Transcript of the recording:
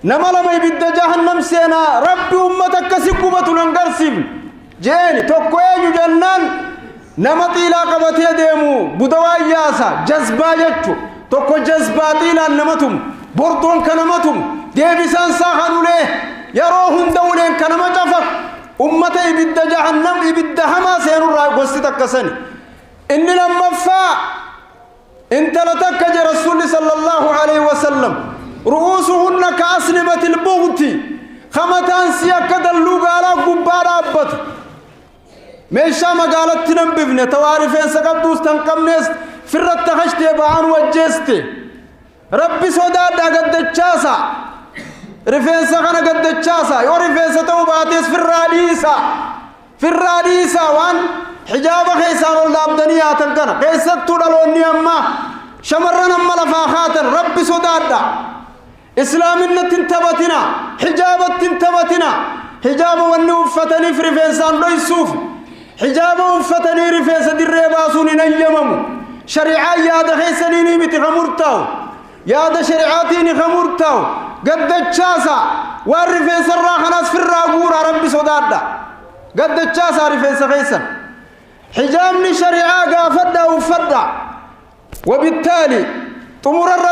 Nama lama ibidda jahannam seenaa Rabbi ummata akkasi gubatu nan garsiifne jeeni. Tokko eenyu jennaan, nama xiilaa qabatee deemu, budawaa yaasa, jazbaa jechu. Tokko jazbaa xiilaan nama tumu, bordoon ka nama tumu, deebisaan isaa kan ulee, yeroo hunda uleen ka nama cafaqu. Ummata ibidda jahannam, ibidda hamaa seenurraa gosti takka sani. Inni lammaffaa intala takka je Rasuulli sallallahu alaihi wasallam, ru'uusuhunna ka asnimatil bughti, ka mataan sii akka dalluu gaalaa gubbaa dhaabbatu. Meeshaa magaalatti nan bifne tawaa, rifeensa qabduus tan qabnees firratti hashtee ba'aan wajjeeste. Rabbi sodaadhaa, gaddachaasa rifeensa kana, gaddachaasa. Yoo rifeensa ta'uu baatees firraa dhiisa, firraa dhiisa. Waan hijaaba keessaan ol dhaabdanii yaatan kana, keessattuu dhaloonni amma, shamarran amma lafaa kaatan, Rabbi sodaadha. Islaaminatti hin taphatina, hijaabatti hin taphatina. Hijaaba wanni uffataniif rifeensaan dhoysuuf. Hijaaba uffatanii rifeensa dirree baasuun hin ayyamamu. Shari'aan yaada keessanii miti ka murtaa'u, yaada shari'aatiin ka murtaa'u. Gaddachaasa waan rifeensarraa kanas firraa guuraa. Rabbi sodaadha, gaddachaasaa rifeensa keessan. Hijaabni shari'aa gaafadhaa, uffadhaa. Wabittaali xumurarra.